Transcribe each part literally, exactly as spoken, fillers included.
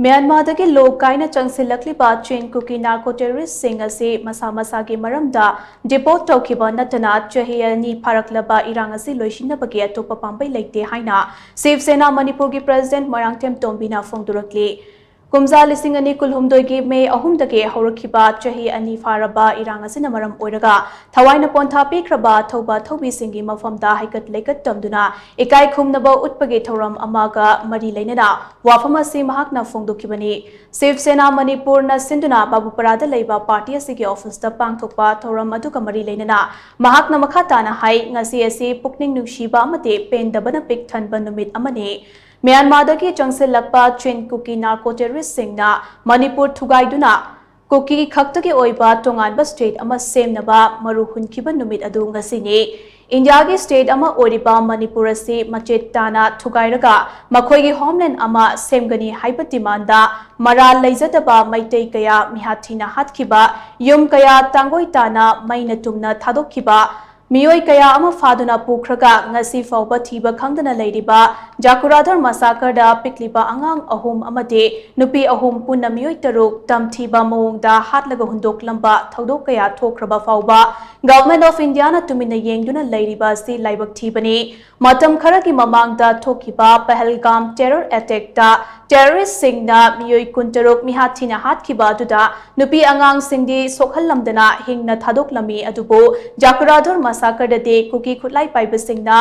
ꯃ꯭ꯌꯥꯟꯃꯥꯔꯗꯒꯤ ꯂꯣꯛ ꯀꯥꯏꯅ ꯆꯪꯁꯤꯜꯂꯛꯂꯤꯕ ꯆꯤꯟ ꯀꯨꯀꯤ ꯅꯥꯔꯀꯣ ꯇꯦꯔꯣꯔꯤꯁꯁꯤꯡ ꯑꯁꯤ ꯃꯁꯥ ꯃꯁꯥꯒꯤ ꯃꯔꯝꯗ ꯗꯤꯄꯣꯔꯠ ꯇꯧꯈꯤꯕ ꯅꯠꯇꯅ ꯆꯍꯤ ꯑꯅꯤ ꯐꯥꯔꯛꯂꯕ ꯏꯔꯥꯡ ꯑꯁꯤ ꯂꯣꯏꯁꯤꯟꯅꯕꯒꯤ ꯑꯇꯣꯞꯄ ꯄꯥꯝꯕꯩ ꯂꯩꯇꯦ ꯍꯥꯏꯅ ꯁꯤꯕ ꯁꯦꯅꯥ ꯃꯅꯤꯄꯨꯔꯒꯤ ꯄ꯭ꯔꯦꯁꯤꯗꯦꯟꯠ ꯃꯣꯏꯔꯥꯡꯊꯦꯝ ꯇꯣꯝꯕꯤꯅ ꯐꯣꯡꯗꯣꯔꯛꯂꯤ꯫ ꯀꯨꯝꯖꯥ ꯂꯤꯁꯤꯡ ꯑꯅꯤ ꯀꯨꯟꯍꯨꯝꯗꯣꯏꯒꯤ ꯃꯦ ꯑꯍꯨꯝꯗꯒꯤ ꯍꯧꯔꯛꯈꯤꯕ ꯆꯍꯤ ꯑꯅꯤ ꯐꯥꯔꯕ ꯏꯔꯥꯡ ꯑꯁꯤꯅ ꯃꯔꯝ ꯑꯣꯏꯔꯒ ꯊꯋꯥꯏꯅ ꯄꯣꯟꯊꯥ ꯄꯤꯈ꯭ꯔꯕ ꯑꯊꯧꯕ ꯑꯊꯧꯕꯤꯁꯤꯡꯒꯤ ꯃꯐꯝꯗ ꯍꯩꯀꯠ ꯂꯩꯀꯠ ꯇꯝꯗꯨꯅ ꯏꯀꯥꯏ ꯈꯨꯝꯅꯕ ꯎꯠꯄꯒꯤ ꯊꯧꯔꯝ ꯑꯃꯒ ꯃꯔꯤ ꯂꯩꯅꯅ ꯋꯥꯐꯝ ꯑꯁꯤ ꯃꯍꯥꯛꯅ ꯐꯣꯡꯗꯣꯛꯈꯤꯕꯅꯤ꯫ ꯁꯤꯕ ꯁꯦꯅꯥ ꯃꯅꯤꯄꯨꯔꯅ ꯁꯤꯟꯗꯨꯅ ꯕꯥꯕꯨꯄꯔꯥꯗ ꯂꯩꯕ ꯄꯥꯔꯇꯤ ꯑꯁꯤꯒꯤ ꯑꯣꯐꯤꯁꯇ ꯄꯥꯡꯊꯣꯛꯄ ꯊꯧꯔꯝ ꯑꯗꯨꯒ ꯃꯔꯤ ꯂꯩꯅꯅ ꯃꯍꯥꯛꯅ ꯃꯈꯥ ꯇꯥꯅ ꯍꯥꯏ, ꯉꯁꯤ ꯑꯁꯤ ꯄꯨꯛꯅꯤꯡ ꯅꯨꯡꯁꯤꯕ ꯑꯃꯗꯤ ꯄꯦꯟꯗꯕꯅ ꯄꯤꯛ ꯊꯟꯕ ꯅꯨꯃꯤꯠ ꯑꯃꯅꯤ꯫ ꯃ꯭ꯌꯥꯟꯃꯥꯔꯗꯒꯤ ꯆꯪꯁꯤꯜꯂꯛꯄ ꯆꯤꯟ ꯀꯨꯀꯤ ꯅꯥꯔꯀꯣ ꯇꯦꯔꯣꯔꯤꯁꯁꯤꯡꯅ ꯃꯅꯤꯄꯨꯔ ꯊꯨꯒꯥꯏꯗꯨꯅ ꯀꯨꯀꯤ ꯈꯛꯇꯒꯤ ꯑꯣꯏꯕ ꯇꯣꯉꯥꯟꯕ ꯁ꯭ꯇꯦꯠ ꯑꯃ ꯁꯦꯝꯅꯕ ꯃꯔꯨ ꯍꯨꯟꯈꯤꯕ ꯅꯨꯃꯤꯠ ꯑꯗꯨ ꯉꯁꯤꯅꯤ꯫ ꯏꯟꯗꯤꯌꯥꯒꯤ ꯁ꯭ꯇꯦꯠ ꯑꯃ ꯑꯣꯏꯔꯤꯕ ꯃꯅꯤꯄꯨꯔ ꯑꯁꯤ ꯃꯆꯦꯠ ꯇꯥꯅ ꯊꯨꯒꯥꯏꯔꯒ ꯃꯈꯣꯏꯒꯤ ꯍꯣꯝꯂꯦꯟ ꯑꯃ ꯁꯦꯝꯒꯅꯤ ꯍꯥꯏꯕ ꯗꯤꯃꯥꯟꯗ ꯃꯔꯥꯜ ꯂꯩꯖꯗꯕ ꯃꯩꯇꯩ ꯀꯌꯥ ꯃꯤꯍꯥꯠ ꯊꯤꯅ ꯍꯥꯠꯈꯤꯕ, ꯌꯨꯝ ꯀꯌꯥ ꯇꯥꯡꯒꯣꯏ ꯇꯥꯅ ꯃꯩꯅ ꯇꯨꯝꯅ ꯊꯥꯗꯣꯛꯈꯤꯕ, ꯃꯤꯑꯣꯏ ꯀꯌꯥ ꯑꯃ ꯐꯥꯗꯨꯅ ꯄꯨꯈ꯭ꯔꯒ ꯉꯁꯤ ꯐꯥꯎꯕ ꯊꯤꯕ ꯈꯪꯗꯅ ꯂꯩꯔꯤꯕ ꯖꯥꯀꯨꯔꯥꯙꯔ ꯃꯁꯥꯀꯔꯗ ꯄꯤꯛꯂꯤꯕ ꯑꯉꯥꯡ ꯑꯍꯨꯝ ꯑꯃꯗꯤ ꯅꯨꯄꯤ ꯑꯍꯨꯝ ꯄꯨꯟꯅ ꯃꯤꯑꯣꯏ ꯇꯔꯨꯛ ꯇꯝꯊꯤꯕ ꯃꯑꯣꯡꯗ ꯍꯥꯠꯂꯒ ꯍꯨꯟꯗꯣꯛꯂꯝꯕ ꯊꯧꯗꯣꯛ ꯀꯌꯥ ꯊꯣꯛꯈ꯭ꯔꯕ ꯐꯥꯎꯕ Government of Indiaꯅ ꯇꯨꯃꯤꯟꯅ ꯌꯦꯡꯗꯨꯅ ꯂꯩꯔꯤꯕ ꯑꯁꯤ ꯂꯥꯏꯕꯛ ꯊꯤꯕꯅꯤ꯫ ꯃꯇꯝ ꯈꯔꯒꯤ ꯃꯃꯥꯡꯗ ꯊꯣꯛꯈꯤꯕ ꯄꯍꯜꯒꯥꯝ ꯇꯦꯔꯣꯔ ꯑꯦꯇꯦꯛꯇ ꯇꯦꯔꯣꯔꯤꯁꯁꯤꯡꯅ ꯃꯤꯑꯣꯏ ꯀꯨꯟꯇꯔꯨꯛ ꯃꯤꯍꯥꯠ ꯊꯤꯅ ꯍꯥꯠꯈꯤꯕ ꯑꯗꯨꯗ ꯅꯨꯄꯤ ꯑꯉꯥꯡꯁꯤꯡꯗꯤ ꯁꯣꯛꯍꯜꯂꯝꯗꯅ ꯍꯤꯡꯅ ꯊꯥꯗꯣꯛꯂꯝꯃꯤ꯫ ꯑꯗꯨꯕꯨ ꯖꯥꯀꯨꯔꯥꯙꯔ ꯃꯁꯥꯀꯔꯗꯗꯤ ꯀꯨꯀꯤ ꯈꯨꯠꯂꯥꯏ ꯄꯥꯏꯕꯁꯤꯡꯅ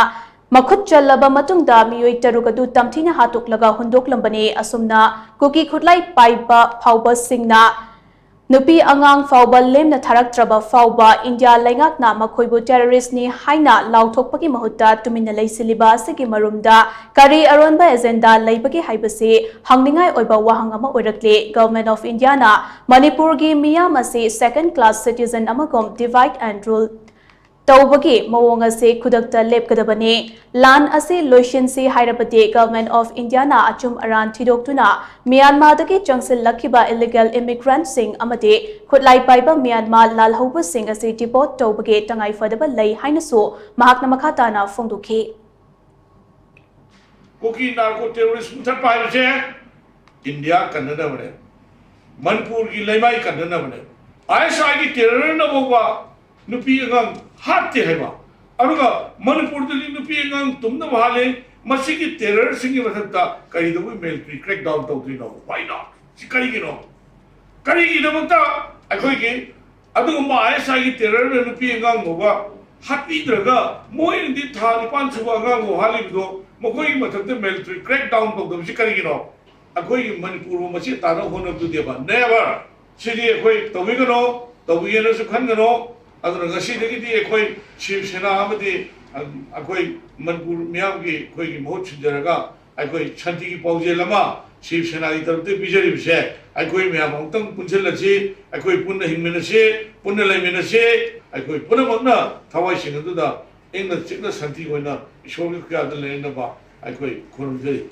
ꯃꯈꯨꯠ ꯆꯜꯂꯕ ꯃꯇꯨꯡꯗ ꯃꯤꯑꯣꯏ ꯇꯔꯨꯛ ꯑꯗꯨ ꯇꯝꯊꯤꯅ ꯍꯥꯠꯇꯣꯛꯂꯒ ꯍꯨꯟꯗꯣꯛꯂꯝꯕꯅꯤ꯫ ꯑꯁꯨꯝꯅ ꯀꯨꯀꯤ ꯈꯨꯠꯂꯥꯏ ꯄꯥꯏꯕ ꯐꯥꯎꯕꯁꯤꯡꯅ ꯅꯨꯄꯤ ꯑꯉꯥꯡ ꯐꯥꯎꯕ ꯂꯦꯝꯅ ꯊꯥꯔꯛꯇ꯭ꯔꯕ ꯐꯥꯎꯕ ꯏꯟꯗꯤꯌꯥ ꯂꯩꯉꯥꯛꯅ ꯃꯈꯣꯏꯕꯨ ꯇꯦꯔꯣꯔꯤꯁ꯭ꯠꯅꯤ ꯍꯥꯏꯅ ꯂꯥꯎꯊꯣꯛꯄꯒꯤ ꯃꯍꯨꯠꯇ ꯇꯨꯃꯤꯟꯅ ꯂꯩꯁꯤꯜꯂꯤꯕ ꯑꯁꯤꯒꯤ ꯃꯔꯨꯝꯗ ꯀꯔꯤ ꯑꯔꯣꯟꯕ ꯑꯦꯖꯦꯟꯗꯥ ꯂꯩꯕꯒꯦ ꯍꯥꯏꯕꯁꯤ ꯍꯪꯅꯤꯡꯉꯥꯏ ꯑꯣꯏꯕ ꯋꯥꯍꯪ ꯑꯃ ꯑꯣꯏꯔꯛꯂꯤ꯫ Government of Indiaꯅ ꯃꯅꯤꯄꯨꯔꯒꯤ ꯃꯤꯌꯥꯝ ꯑꯁꯤ second class citizen ꯑꯃꯒꯨꯝ divide and rule ꯇꯧꯕꯒꯤ ꯃꯑꯣꯡ ꯑꯁꯤ ꯈꯨꯗꯛꯇ ꯂꯦꯞꯀꯗꯕꯅꯤ꯫ ꯂꯥꯟ ꯑꯁꯤ ꯂꯣꯏꯁꯤꯟꯁꯤ ꯍꯥꯏꯔꯕꯗꯤ Government of Indiaꯅ ꯑꯆꯨꯝ ꯑꯔꯥꯟ ꯊꯤꯗꯣꯛꯇꯨꯅ ꯃ꯭ꯌꯥꯟꯃꯥꯔꯗꯒꯤ ꯆꯪꯁꯤꯜꯂꯛꯈꯤꯕ illegal immigrantꯁꯤꯡ ꯑꯃꯗꯤ ꯈꯨꯠꯂꯥꯏ ꯄꯥꯏꯕ ꯃ꯭ꯌꯥꯟꯃꯥꯔ ꯂꯥꯜꯍꯧꯕꯁꯤꯡ ꯑꯁꯤ deport ꯇꯧꯕꯒꯤ ꯇꯉꯥꯏꯐꯗꯕ ꯂꯩ ꯍꯥꯏꯅꯁꯨ ꯃꯍꯥꯛꯅ ꯃꯈꯥ ꯇꯥꯅ ꯐꯣꯡꯗꯣꯛꯈꯤ꯫ ꯀꯨꯀꯤ ꯅꯥꯔꯀꯣ ꯇꯦꯔꯣꯔꯤꯁ꯭ꯠ ꯃꯨꯊꯠꯄ ꯍꯥꯏꯕꯁꯦ ꯏꯟꯗꯤꯌꯥ ꯀꯟꯅꯅꯕꯅꯦ, ꯃꯅꯤꯄꯨꯔꯒꯤ ꯂꯩꯃꯥꯏ ꯀꯟꯅꯅꯕꯅꯦ꯫ ꯑꯥꯏ ꯑꯦꯁ ꯑꯥꯏꯒꯤ ꯇꯦꯔꯔꯅ ꯐꯥꯎꯕ ꯅꯨꯄꯤ ꯑꯉꯥꯡ ꯍꯥꯠꯇꯦ ꯍꯥꯏꯕ, ꯑꯗꯨꯒ ꯃꯅꯤꯄꯨꯔꯗꯗꯤ ꯅꯨꯄꯤ ꯑꯉꯥꯡ ꯇꯨꯝꯅꯕ ꯍꯥꯠꯂꯦ꯫ ꯃꯁꯤꯒꯤ ꯇꯦꯔꯔꯁꯤꯡꯒꯤ ꯃꯊꯛꯇ ꯀꯔꯤꯗꯧꯕꯩ ꯃꯤꯂꯤꯇꯔꯤ ꯀ꯭ꯔꯦꯛ ꯗꯥꯎꯟ ꯇꯧꯗ꯭ꯔꯤꯅꯣ? Why not? ꯁꯤ ꯀꯔꯤꯒꯤꯅꯣ? ꯀꯔꯤꯒꯤꯗꯃꯛꯇ ꯑꯩꯈꯣꯏꯒꯤ ꯑꯗꯨꯒꯨꯝꯕ ꯑꯥꯏ ꯑꯦꯁ ꯑꯥꯏꯒꯤ ꯇꯦꯔꯔꯅ ꯅꯨꯄꯤ ꯑꯉꯥꯡ ꯐꯥꯎꯕ ꯍꯥꯠꯄꯤꯗ꯭ꯔꯒ, ꯃꯣꯏꯅꯗꯤ ꯊꯥ ꯅꯤꯄꯥꯟ ꯁꯨꯕ ꯑꯉꯥꯡ ꯐꯥꯎ ꯍꯥꯠꯂꯤꯕꯗꯣ, ꯃꯈꯣꯏꯒꯤ ꯃꯊꯛꯇ ꯃꯤꯂꯤꯇꯔꯤ ꯀ꯭ꯔꯦꯛ ꯗꯥꯎꯟ ꯇꯧꯗꯕꯁꯤ ꯀꯔꯤꯒꯤꯅꯣ? ꯑꯩꯈꯣꯏꯒꯤ ꯃꯅꯤꯄꯨꯔꯕꯨ ꯃꯆꯦꯠ ꯇꯥꯅꯕ ꯍꯣꯠꯅꯕꯗꯨꯅꯦꯕ꯫ Never! ꯁꯤꯗꯤ ꯑꯩꯈꯣꯏ ꯇꯧꯕꯤꯒꯅꯣ, ꯇꯧꯕꯤꯒꯦꯅꯁꯨ ꯈꯟꯒꯅꯣ꯫ ꯑꯗꯨꯅ ꯉꯁꯤꯗꯒꯤꯗꯤ ꯑꯩꯈꯣꯏ ꯁꯤꯕ ꯁꯦꯅꯥ ꯑꯃꯗꯤ ꯑꯩꯈꯣꯏ ꯃꯅꯤꯄꯨꯔ ꯃꯤꯌꯥꯝꯒꯤ ꯑꯩꯈꯣꯏꯒꯤ ꯃꯍꯨꯠ ꯁꯤꯟꯖꯔꯒ, ꯑꯩꯈꯣꯏ ꯁꯥꯟꯇꯤꯒꯤ ꯄꯥꯎꯖꯦꯜ ꯑꯃ ꯁꯤꯕ ꯁꯦꯅꯥꯒꯤ ꯇꯔꯞꯇꯒꯤ ꯄꯤꯖꯔꯤꯕꯁꯦ, ꯑꯩꯈꯣꯏ ꯃꯌꯥꯝ ꯑꯃꯨꯛꯇꯪ ꯄꯨꯟꯁꯤꯜꯂꯁꯤ, ꯑꯩꯈꯣꯏ ꯄꯨꯟꯅ ꯍꯤꯡꯃꯤꯟꯅꯁꯤ, ꯄꯨꯟꯅ ꯂꯩꯃꯤꯟꯅꯁꯤ꯫ ꯑꯩꯈꯣꯏ ꯄꯨꯝꯅꯃꯛꯅ ꯊꯋꯥꯏ ꯁꯦꯡꯅꯗꯨꯅ ꯏꯪꯅ ꯆꯤꯛꯅ ꯁꯥꯟꯇꯤ ꯑꯣꯏꯅ ꯏꯁꯣꯔꯒꯤ ꯈꯨꯌꯥꯗ ꯂꯩꯅꯅꯕ ꯑꯩꯈꯣꯏ ꯈꯨꯔꯨꯝꯖꯔꯤ꯫